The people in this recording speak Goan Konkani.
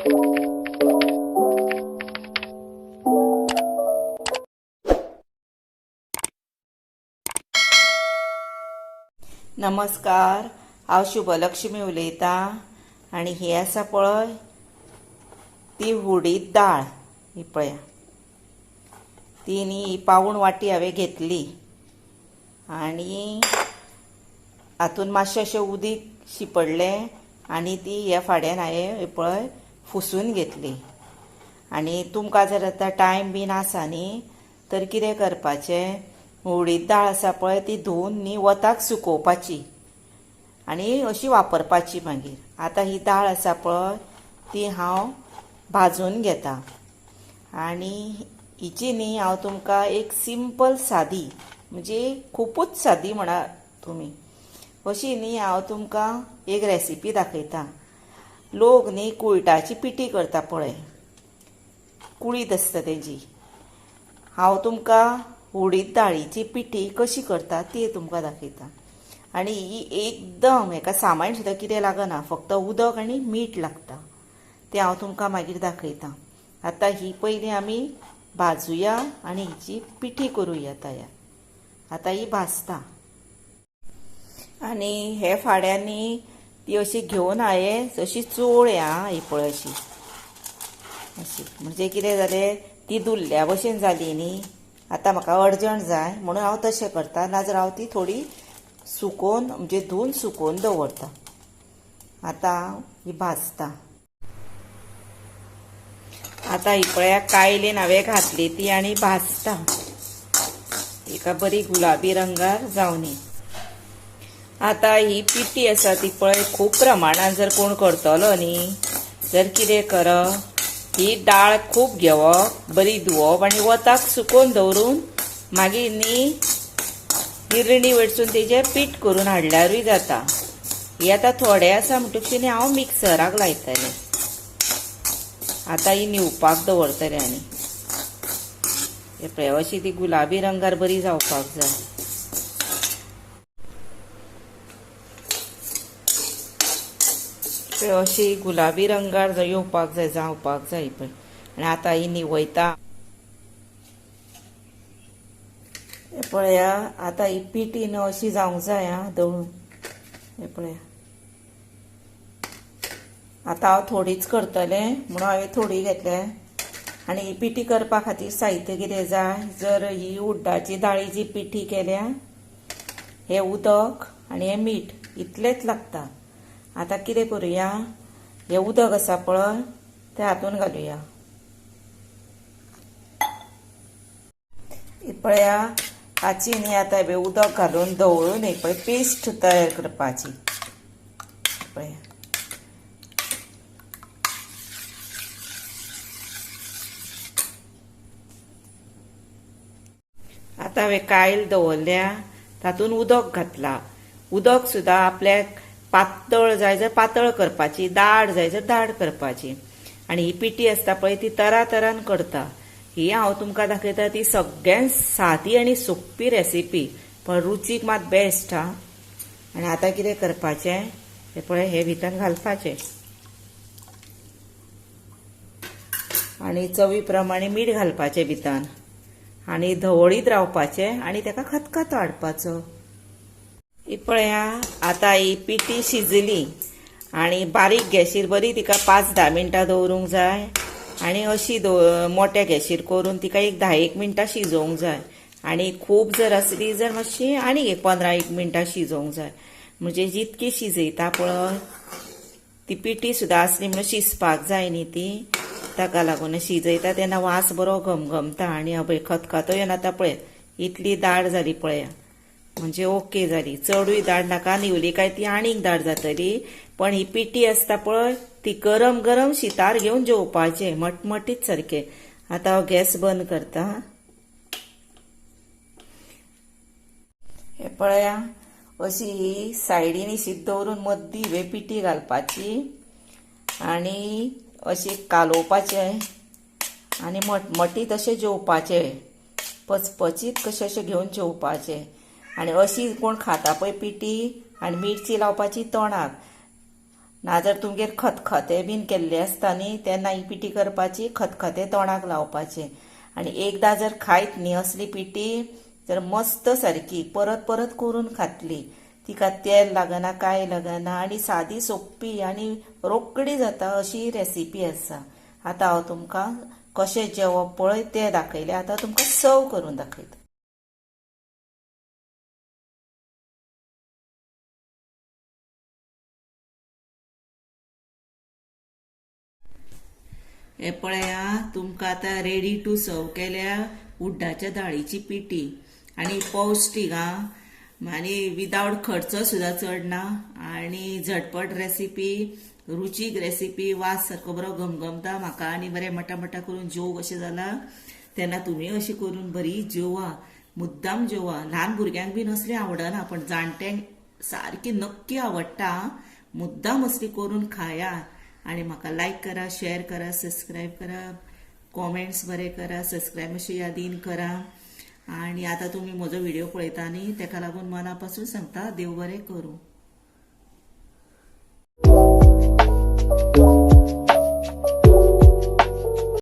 नमस्कार, हांव शुभलक्ष्मी उलयतां आनी ही आसा पळय ती हुडीद डाळ. ही पळया, ती न्ही पावूण वाटी हांवें घेतली आनी हातून मातशें अशें उदीक शिंपडलें आनी ती ह्या फाड्यान हांवें ही पळय फुसून घेतली. आनी तुमकां जर आतां टायम बीन आसा न्ही तर कितें करपाचें, उडीद डाळ आसा पळय ती धुवन न्ही वताक सुकोवपाची आनी अशी वापरपाची. मागीर आतां ही डाळ आसा पळय ती हांव भाजून घेता आनी हिची न्ही हांव तुमकां एक सिंपल सादी, म्हणजे खुपूच सादी म्हणा तुमी, अशी न्ही हांव तुमकां एक रेसिपी दाखयता. लोक न्ही कुळटाची पिठी करता पळय, कुळीत आसता तेजी. हांव तुमकां उडीद दाळीची पिठी कशी करता ती तुमकां दाखयता. आनी ही एकदम हेका सामान सुद्दां कितें लागना, फक्त उदक आनी मीठ लागता. तें हांव तुमकां मागीर दाखयता. आतां ही पयलीं आमी भाजुया आनी हिची पिठी करुया तयार. आतां ही भाजता आनी हे फाड्यांनी ती अशी घेवन हांवें अशी चोळ्या ही पळय अशी अशी, म्हणजे कितें जालें ती धुल्ल्या भशेन जाली न्ही. आतां म्हाका अर्जंट जाय म्हणून हांव तशें करता, नाजाल्यार हांव ती थोडी सुकोवन म्हणजे धुवन सुकोवन दवरता. आतां ही भाजता. आतां ही पळया कायलेन हांवें घातली ती आनी भाजता. हिका बरी गुलाबी रंगार जावनी. आतां ही पिठी आसा ती पळय खूब प्रमाणान जर कोण करतलो न्ही जर कितें करप, ही डाळ खूब घेवप, बरी धुवप आनी वताक सुकोवन दवरून मागीर न्ही गिरणी वचून तेजें पीठ करून हाडल्यारूय जाता. ही आतां थोडे आसा म्हणटकच न्ही हांव मिक्सराक लायतलें. आतां ही न्हिवपाक दवरतलें आनी हे पळय अशी ती गुलाबी रंगार बरी जावपाक जाय. पळय अशी गुलाबी रंगार येवपाक जाय, जावपाक जाय पळय. आनी आतां ही न्हिवयता. हे पळया आतां ही पिठी न्हू अशी जावंक जाय आं दळून. हे पळया आतां हांव थोडीच करतलें म्हणून हांवें थोडी घेतल्या. आनी ही पिठी करपा खातीर साहित्य कितें जाय, जर ही उड्डाची दाळीची पिठी केल्या, हें उदक आनी हें मीठ इतलेंच लागता. आतां कितें करुया, हें उदक आसा पळय तें हातून घालुया. पळया हाची न्ही आतां हें उदक घालून धवळून ही पळय पेस्ट तयार करपाची. पळया आतां हांवें कायल दवरल्या, तातूंत उदक घातलां. उदक सुद्दां आपल्याक पातळ जाय जर पातळ करपाची, दाट जाय जर दाट करपाची. आनी ही पिठी आसता पळय ती तरातरान करता. ही हांव तुमकां दाखयता ती सगळ्यान सादी आनी सोंपी रेसिपी, पण रुचीक मात बेस्ट हा. आनी आतां कितें करपाचें, हें पळय हे भितर घालपाचें आनी चवी प्रमाणे मीठ घालपाचें भितर आनी धवळीत रावपाचें आनी ताका खतखतो हाडपाचो. ही पळया आतां ही पिठी शिजली आनी बारीक गॅशीर बरी तिका 5-10 मिनटां दवरूंक जाय आनी अशी मोट्या गॅशीर करून तिका एक 10-1 मिनटां शिजोवंक जाय. आनी खूब जर आसली जर मातशी आनीक एक 15-1 मिनटां शिजोवंक जाय. म्हणजे जितकी शिजयता पळय ती पिठी सुद्दां आसली म्हणून शिजपाक जाय न्ही ती, ताका लागून शिजयता तेन्ना वास बरो घमघमता. आनी हय खतखतो येवन आतां पळय इतली दाट जाली पळया, म्हणजे ओके जाली. चडूय दाट नाका, न्हिवली काय ती आनीक दाट जातली. पण ही पिठी आसता पळय ती गरम गरम शितार घेवन जेवपाचें, मटमटीत सारकें. आतां हांव गॅस बंद करता. हे पळया अशी ही सायडीन शीत दवरून मद्दी ही पिठी घालपाची आनी अशी कालोवपाचें आनी मटमटीत अशें जेवपाचें, पचपचीत कशें अशें घेवन जेवपाचें. आनी अशी कोण खाता पळय पिठी आनी मिरची लावपाची तोंडाक, नाजाल्यार तुमगेर खतखतें बीन केल्लें आसता न्ही, तेन्ना ही पिठी करपाची, खतखतें तोंडाक लावपाचें. आनी एकदां जर खायत न्ही असली पिठी तर मस्त सारकी परत परत करून खातली. तिका तेल लागना, कांय लागना आनी सादी सोंपी आनी रोखडी जाता अशी रेसिपी आसा. आतां हांव तुमकां कशें जेवप पळय तें दाखयलें, आतां तुमकां सर्व करून दाखयता. हे पळया, तुमकां आतां रेडी टू सर्व केल्या उड्डाच्या दाळीची पिठी आनी पौश्टीक आनी विदावट खर्च सुद्दां चड ना आनी झटपट रेसिपी, रुचीक रेसिपी. वास सारको बरो घमघमता म्हाका आनी बरें मटा मटा करून जेव कशें जालां. तेन्ना तुमी अशें करून बरी जेवा, मुद्दाम जेवा. ल्हान भुरग्यांक बीन असली आवडना, पण जाणट्यांक सारकी नक्की आवडटा. मुद्दाम असली करून खाया आनी म्हाका लायक करा, शेअर करा, सबस्क्रायब करा, कॉमेंट्स बरे करा, सबस्क्रायब मातशें यादीन करा. आनी आतां तुमी म्हजो व्हिडियो पळयता न्ही, तेका लागून मना पासून सांगता, देव बरें करूं.